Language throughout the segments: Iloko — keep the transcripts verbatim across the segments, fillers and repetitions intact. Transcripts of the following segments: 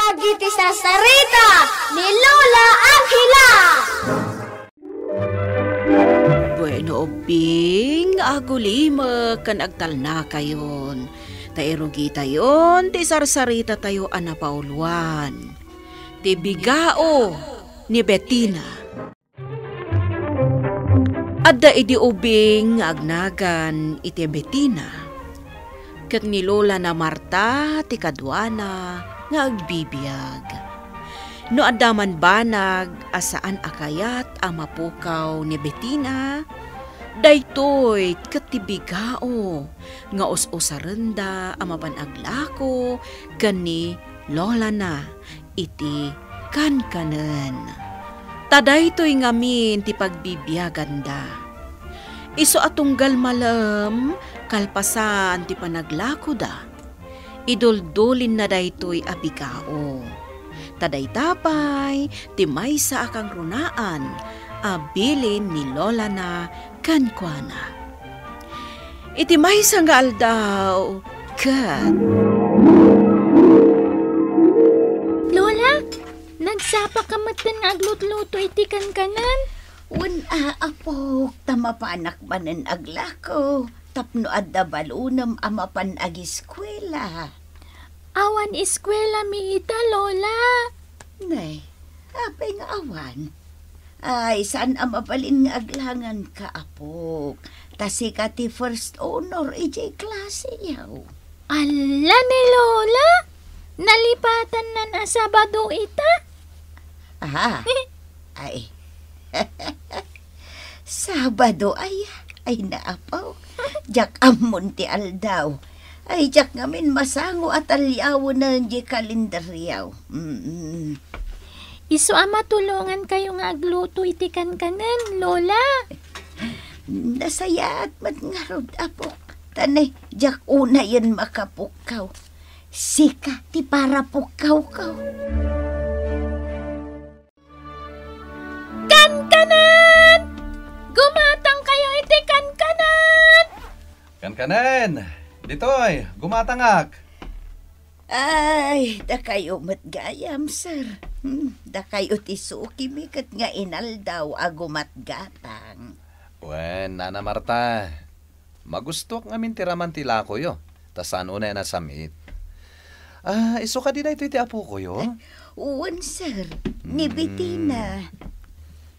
Dagiti sarsarita ni Lola Angela. Bueno, ubbing, agulimek ken agtalnakayon. Ta irugitayon ti sarsarita tayo a napauluan. Ti bigao ni Betina. Adda idi ubing nga agnagan iti Betina, ket ni Lolana Marta ti kaduana nga agbibiag. No adda man banag a saan a kayat a mapukaw ni Betina, daytoy ket ti bigao nga us-usarenda a mapan aglako ken ni lolana iti kankanen. Ta daytoy ngamin ti pagbibiaganda. Isu a tunggal malem, kalpasan ti panaglakoda, iduldulinna daytoy a bigao. Ta dayta pay ti maysa a kangrunaan a bilin ni lolana kenkuana. Iti maysa nga aldaw, ket Lola, nagsapaka metten nga aglutluto iti kankanen? Wen a, apok, ta mapanak manen aglako tapno adda balunem a mapan agiskuela. Awan iskuelami ita, Lola. Nay, apay nga awan? Ay, saan a mabalin nga aglanganka, apok. Ta sika ti first honor idiay klasiyo. Ala ni Lola! Nalipatannan a Sabado ita? Aha. Ay. Sabado, ay, ay, naapaw. Diak ammon ti aldaw. Ay, diak ngamin masango a taliawenen diay kalendaryo. Mm. Isu a matulongankayo nga agluto iti kankanen, Lola. Nasayaat met ngarud, apok. Ta ne, diak unayen makapukkaw. Sika ti parapukkawko. Kankanen! Gumatangkayo iti kankanen! Kankanen! Ditoy, gumatangak! Ay, dakayo met gayam, sir. Hmm, dakayo ti sukimi ket nga inaldaw a gumatgatang. Wen, Nana Marta, magustuak ngamin ti raman ti lakoyo, ta saan unay a nasam-it. Ah, isu kadi daytoy ti apokoyo? Wen, sir. Ni Hmm. Bettina.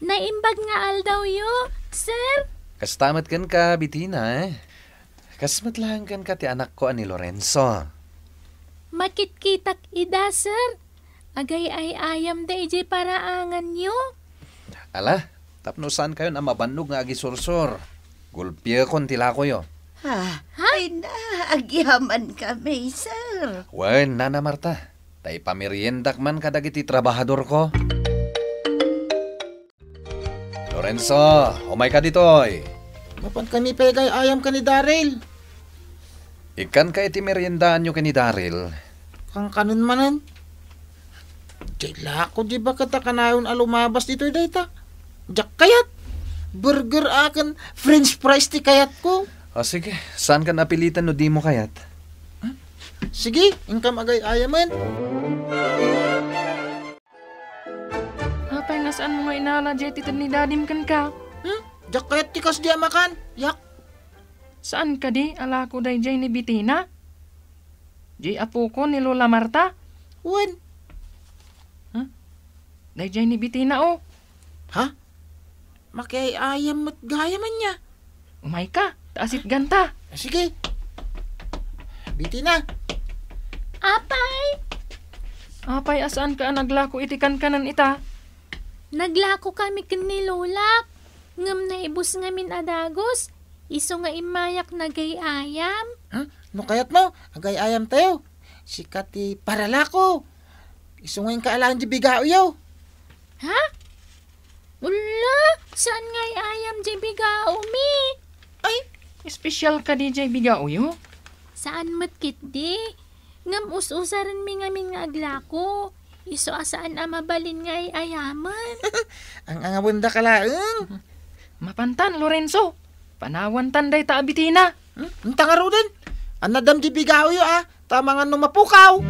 Naimbag nga aldawyo, sir. Kasta met kenka, Bettina, eh. Kas met laeng kenka ti anakko a ni Lorenzo. Makitkitak ida, sir. Agay-ay-ayamda idiay paraanganyo. Ala, tapno saankayon a mabannog nga agisursor, gulpiekon ti lakoyo. Ha? Ha? Ay na, agyamankami, sir. Wen, Nana Marta, ta ipameriendak man kadagiti trabahadorko. Lorenzo, umayka ditoy. Mapankami pay agay-ayam ken ni Daryl. Ikkanka iti meriendaanyo ken ni Daryl. Kankanen manen? Diay lako diay baket a kanayon a lumabas ditoy dayta. Diak kayat. Burger a ken French fries ti kayatko. Ah, sige, saanka a pilitan no dimo kayat. Sige, inkam agay-ayamen. Apay nga saanmo nga inala diay ted ni Dadim kenka? Hmm? Diak kayat ti kasdi a makan. Yak. Saan kadi a lako daydiay ni Bettina? Diay apoko ni Lola Marta? Wen. Huh? Daydiay ni Bettina, oh. Ha? Makiay-ayam met gayam ania. Umayka, ta asitganta. Ah, sige. Bettina. Apay? Apay a saanka a naglako iti kankanen ita? Naglakokami ken ni Lolak, ngem naibus ngamin a dagus, isu nga immayak nagay-ayam. Ha? No kayatmo, agay-ayamtayo. Sika ti paralako. Isu nga inka alaen diay bigaoyo. Ha? Ulla, saan nga ay-ayam diay bigaomi? Ay, espesyal kadi diay bigaoyo? Saan met ketdi. Ngem us-usarenmi ngamin nga aglako. Isu a saan a mabalin nga ay-ayamen. Ang-angawendaka laeng. Mapantan, Lorenzo. Panawantan dayta a Bettina. Hmm? Anta ngaruden? Annadam diay bigaoyo, a. Ta mangan no mapukaw.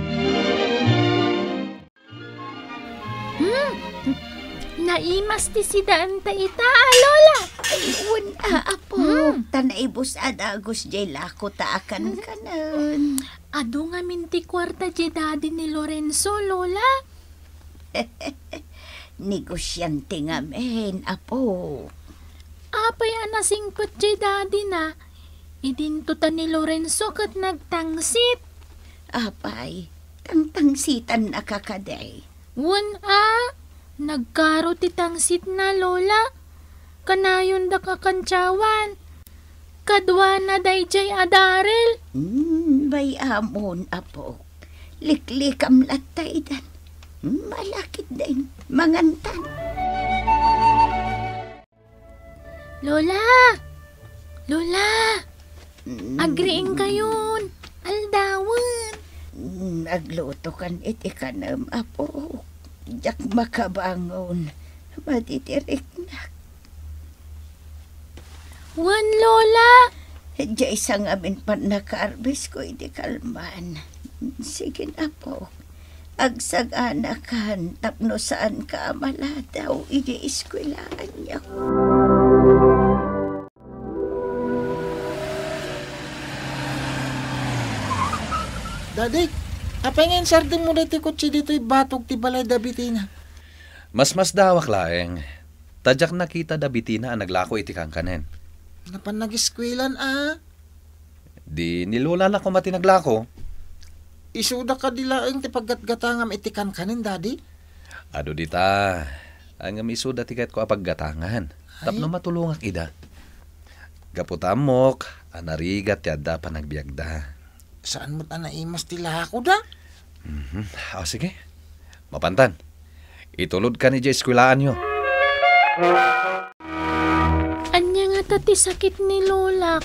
Naimas ti sidaanta ita, a, Lola. Ay, wen, a, apo. Hmm. Ta naibus a dagus jay lako ta a kankanen. Adu ngamin ti kuarta jay dadi ni Lorenzo, Lola. Negosiante ngamin, apo. Apay a nasingpet jay dadina? Idinto ta ni Lorenzo ket nagtangsit. Apay, tangtangsitanna kadi? Wen a, nagkaro ti tangsitna, Lola. Kanayondak a kantiawan. Kaduana daydiay a Daryl. Hmm, bay-amon, apo. Liklikam latta idan. Malakit din. Mangantan. Lola! Lola! Mm. Agriingkayon! Aldawen! Mm, aglutokan iti kanem, apo. Diak makabangon. Madidiriknak. Wen, Lola! Diay sa ngamin pannakaarbes ko iti kalman. Sige, apo. Agsaganakan tapno saanka a maladaw iti eskuelaanyo. Daddy, apay nga insardengmo daytoy kotse ditoy batog ti balay da Betina? Masmasdawak laeng, ta diak nakita da Betina a naglako iti kankanen. Napan nageskuelan a? Di ni Lola la koma ti naglako. Isuda kadi laeng ti paggatgatangam iti kankanen, Daddy? Adu dita. Ngem isuda ti kayatko a paggatangan. Ay. Tapno matulongak ida. Gapu ta ammok a narigat ti adda a panagbiagda. Saan met a naimas ti lakoda? Mhm. O, sige. Mapantan. Itulodkan idiay eskuelaanyo. Ania ngata ti sakit ni Lolak?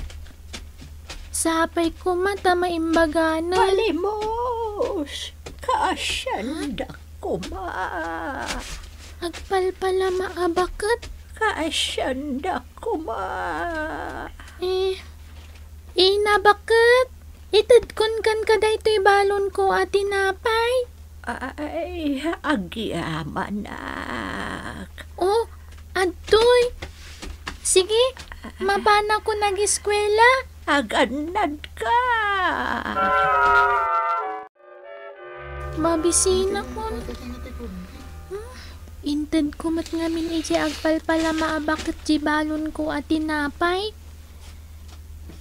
Sapay koma ta maimbaganen. Palimos! Kaasiandak koma. Agpalpalama a baket? Kaasiandak koma. Eh, Ina, baket? Itedkon kenka daytoy balonko a tinapay? Ay, agyamanak. Oh, adtoy. Sige, mapanakon ageskuela. Agannadka. Mabisinakon. Hmm? Intedko met ngamin idiay agpalpalama a baket ti balonko a tinapay.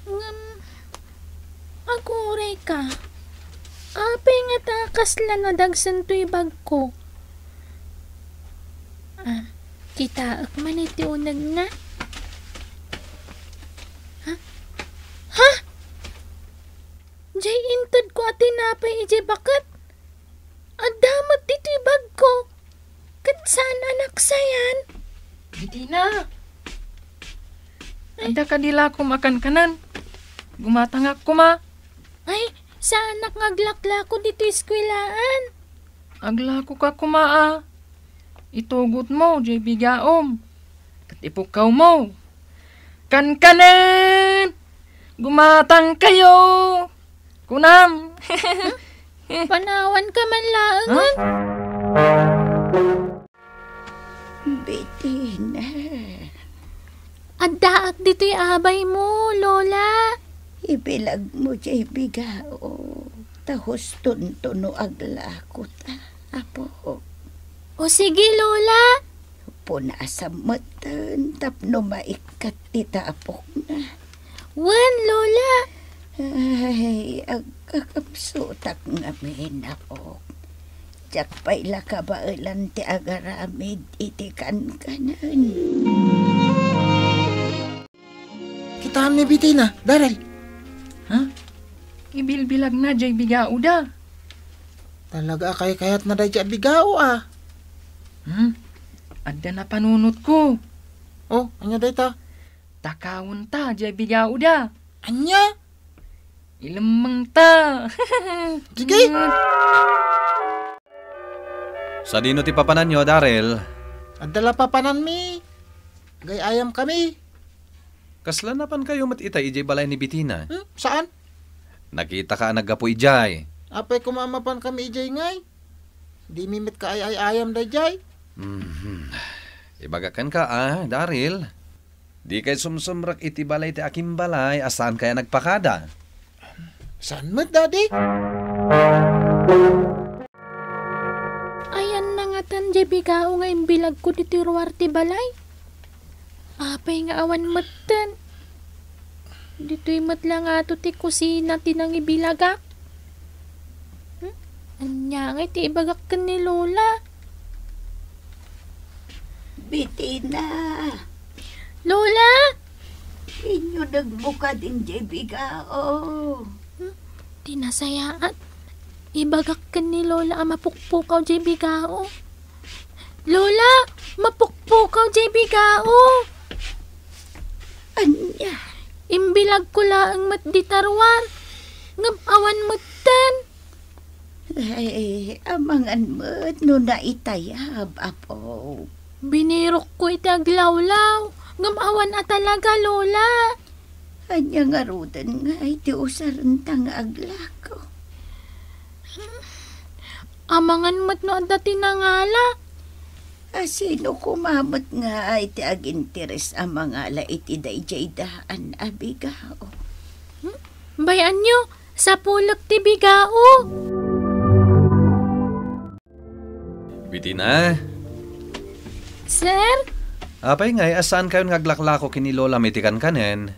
Ngem, agurayka. Apay ngata a kasla nadagsen toy bagko? Ah, kitaek man iti unegna. Ha? Ha? Diay intedko a tinapay idiay baket? Adda met ditoy bagko. Ket saan a naksayan? Betina! Ay. Adda kadi lakom a kankanen? Gumatangak koma. Ay, saanak nga aglaklako ditoy eskuelaan. Aglakoka koma a. Itugotmo diay bigaom. Ket ipukkawmo. Kankanen! Gumatangkayo! Kunam! Panawanka man laengen. Ha? Betina. Addaak ditoy abaymo, Lola. Ibilagmo diay bigao. Ta hustonto no aglakota, Apo. O sige, Lola. Punasam metten tapno maikkat ti tapokna. Wen, Lola. Ay, agkakabsutak ngamin, Apok. Diak pay la kabaelan ti agaramid iti kankanen. Kitaem ni Betina, Daryl. Ha? Ibilbilagna diay bigaoda. Talaga a kaykayatna daydiay a bigao, a. Hmm? Adda napanunotko. Oh, ania dayta? Takawenta diay bigaoda. Ania? Ilemmengta. Sige. Sadino ti papananyo, Daryl? Adda la papananmi. Agay-ayamkami. Kasla napankayo met ita idiay balay ni Betina? Hmm, saan? Nakitaka a naggapu idiay. Apay koma a mapankami idiay ngay? Dimi met kaay-ay-ayam daydiay. Mhm. Ibagak kenka, a, Daryl. Dikay sumsumrek iti balay ti akimbalay a saankay a nagpakada. Saan met, Daddy? Ayanna ngatan diay bigao nga imbilagko ditoy ruar ti balay? Apay nga awan metten? Ditoy met la ngato ti kusina ti nangibilagak. Hmm? Ania ngay ti ibagak ken ni Lola? Bitina! Lola! Inyo nagbuka din jay bigao. Hmm? Ti nasayaat, ibagak ken ni Lola a mapukpukaw jay bigao. Lola, mapukpukaw jay bigao. Ania? Imbilagko laeng met dita ruar, ngem awan metten. Ay, amangan met no naitayab, apo. Binirokko iti aglawlaw, ngem awan a talaga, Lola. Ania ngaruden ngay ti usarenta nga aglako? Amangan met no adda ti nangala. A, sino koma met ngay ti aginteres a mangala iti daydiay daan a bigao? Hmm? Bay-anyo, sapulek ti bigao. Bitina. Sir? Apay ngay a saankayon nga aglaklako ken ni Lolam iti kankanen?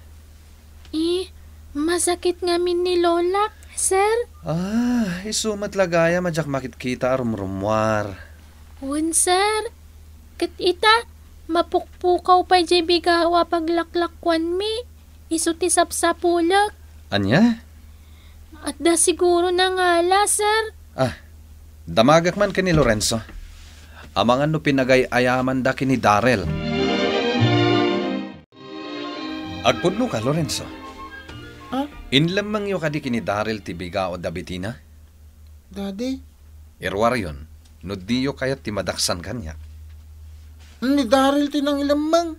Eh, masakit ngamin ni Lolak, sir. Ah, isu met la gayam a diak makitkita a rumrummuar. Wen, sir. Ket ita, mapukpukaw pay jay bigao a paglaklakuanmi. Isu ti sapsapulek. Ania? Adda siguro nangala, sir. Ah, damagek man ken ni Lorenzo. Amangan no pinagay-ayamanda ken ni Daryl. Agpudno ka, Lorenzo. Ah? Inlemmengyo kadi ken ni Daryl ti bigao da Betina? Daddy? Iruaryon, no diyo kayat ti madaksan kaniak. Ni Daryl ti nangilemmeng.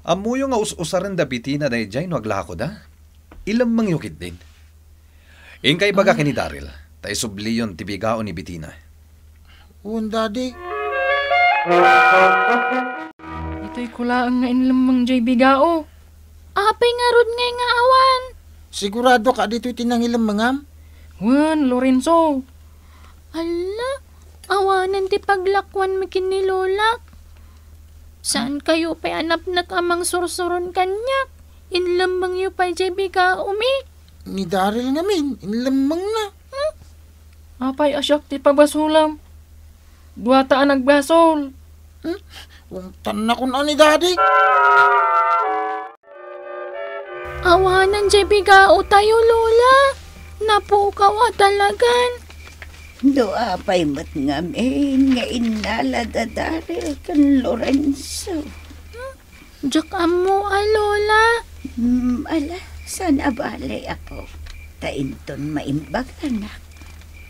Ammoyo nga us-usaren da Betina daydiay no aglakoda. Ilemmengyo ketdin. Inka ibaga Ah. ken ni Daryl, ta isubliyon ti bigao ni Betina. Wen, Daddy. Ditoy ko laeng nga inlemmeng jay bigao. Apay ngarud ngay nga awan? Sigurado ka ditoy ti nangilemmengam? Wen, Lorenzo. Alla, awanen ti paglakuanmi ken ni Lolak. Saankayo pay a napnek a mangsursuron kaniak? Inlemmengyo pay jay bigaomi. Ni Daryl ngamin, inlemmengna. Hmm? Apay a siak ti pabasolam? Duata a nagbasol. Hmm? Ungtannakon a ni Daddy. Awanen jay bigaotayo, Lola. Napukaw a talagan. No apay met ngamin nga innala da Daryl ken Lorenzo. Hmm? Diak ammo a, Lola. Hmm, ala, saan a bale, apo. Ta inton maimbag, anak,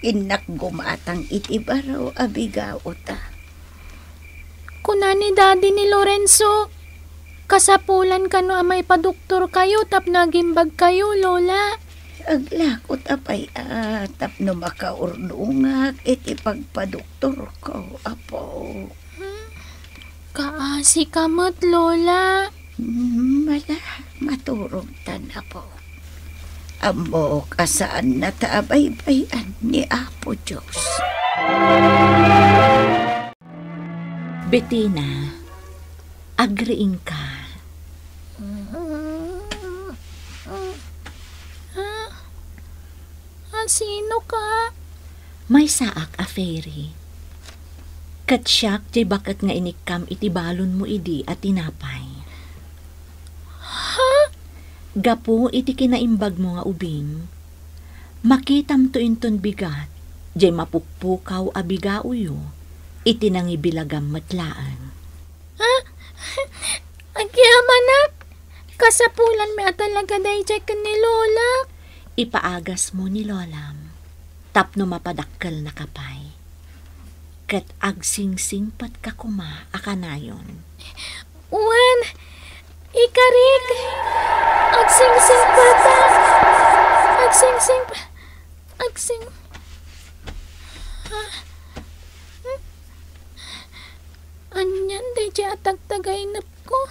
innak gumatang iti baro a bigaota. Kuna ni Daddy ni Lorenzo, kasapulan kano a maipadoktorkayo tapno agimbagkayo, Lola. Aglakot a pay a tapno makaurnongak iti pagpadoktorko, apo. Hmm? Kaasi ka met, Lola. Hmm, ala, maturogtan, apo. Ammok a saanna ta abaybay-an ni Apo Dios. Betina, agriingka. Ah, ah, sino ka? Maysaak a fairy. Ket siak ti baket nga inikkam iti balonmo idi a tinapay. Ha? Gapu iti kinaimbagmo nga ubing, makitamto inton bigat, jay mapukpukaw a bigaoyo, iti nangibilagam met laeng. Ha? Agyamanak, kasapulanmi a talaga daydiay ken ni Lola. Ipaagasmo ni Lolam tapno mapadakkelnaka pay. Ket agsingsingpetka koma a kanayon. Wen, ikarik, agsingsingpet, agsingsing, agsing, ah, hmm? Ania Andi daydiay a tagtagainepko.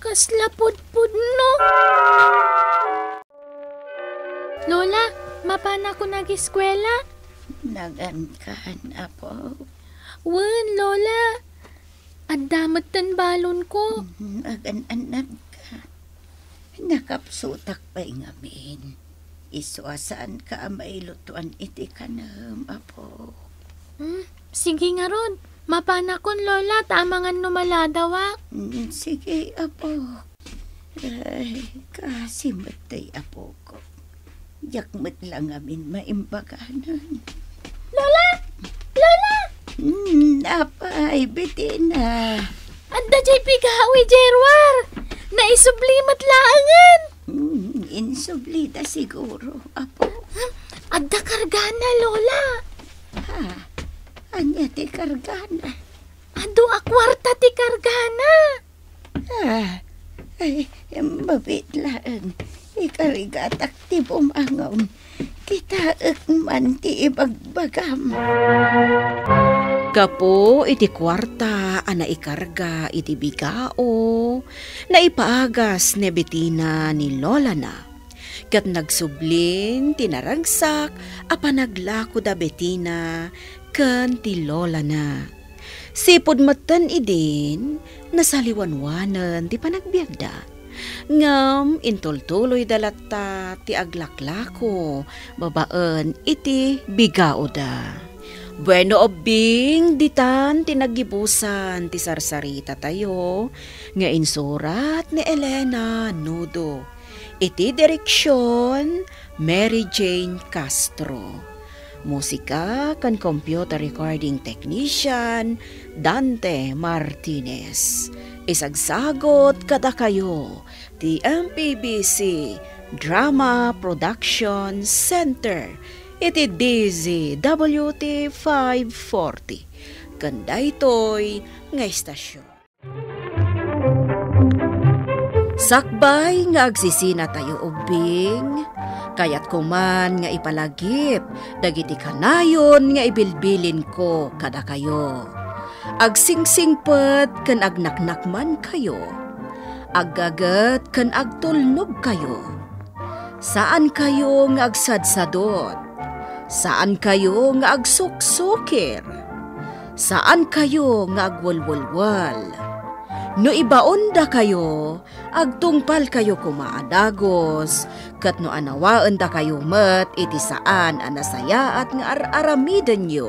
Kasla pudpudno. Lola, mapanakon agiskuela? Nagankan, apo? Wen, Lola. Adda metten balonko. Mhm, agan-annadka. Nakapsutak pay ngamin. Isu a saanka a mailutuan iti kanem, apo. Hmm, sige ngarud. Mapanakon, Lola, ta amangan no maladawak. Hmm, sige, apo. Ay, kasi met tay apok. Diak met la ngamin maimbaganan. Lola! Lola! Hmm, apay, Betina? Adda jay bigao idiay ruar. Naisubli met laengen. Hmm, insublida siguro, apo. Hmm, adda kargana, Lola. Ha? Ania ti kargana? Adu a kuarta ti kargana. Ah, ay, mabiit laeng. Ikargatak ti bumangam. Kitaek man ti ibagbagam. Gapu iti kuarta a naikarga iti bigao, naipaagas ni Betina ni lolana. Ket nagsublin ti naragsak a panaglako da Betina ken ti lolana. Sipud metten idin, nasaliwanwanen ti panagbiagda. Ngem intultuloyda latta ti aglaklako babaen iti bigaoda. Bueno, ubbing, ditan ti naggibusan ti sarsaritatayo nga insurat ni Elena Nudo. Iti direksion, Mary Jane Castro. Musika ken computer recording technician, Dante Martinez. Isagsagot kadakayo ti M P B C Drama Production Center iti D Z W T five forty. Ken daytoy nga istasyon. Sakbay nga agsisinatayo ubbing, kayatko man nga ipalagip dagiti kanayon nga ibilbilinko kadakayo. Agsingsingpet ken agnaknakmankayo. Aggaget ken agtulnogkayo. Saankayo nga agsadsadot. Saankayo nga agsuksukir. Saankayo nga agwelwelwel. No ibaondakayo, agtungpalkayo koma a dagus, ket no anawaendakayo met iti saan a nasayaat nga ar-aramidenyo,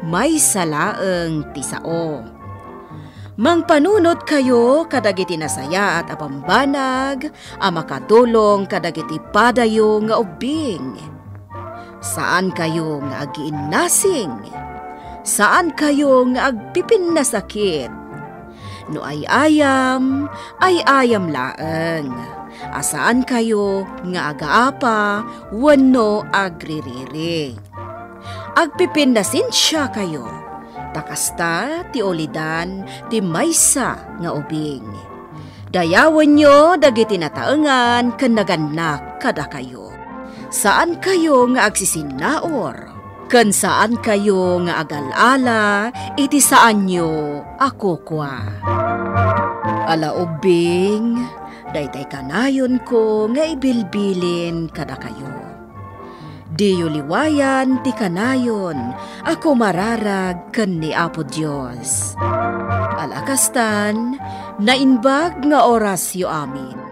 maysa laeng ti sao. Mangpanunotkayo kadagiti nasayaat a bambanag a makatulong kadagiti padayo nga ubbing. Saankayo nga agiinnasing. Saankayo nga agpipinnasakit. No ay-ayam, ay-ayam laeng. A saankayo nga agaapa wenno agririri. Agpipinnasensiakayo, ta kasta ti ulidan ti maysa nga ubing. Dayawenyo dagiti nataengan ken nagannak kadakayo. Saankayo nga agsisinnaur, ken saankayo nga agal-ala iti saanyo a kukua. Ala ubbing, daytay kanayonko nga ibilbilin kadakayo. Diyo liwayan ti kanayon a kumararag ken ni Apo Dios. Ala kastan, naimbag nga orasyo amin.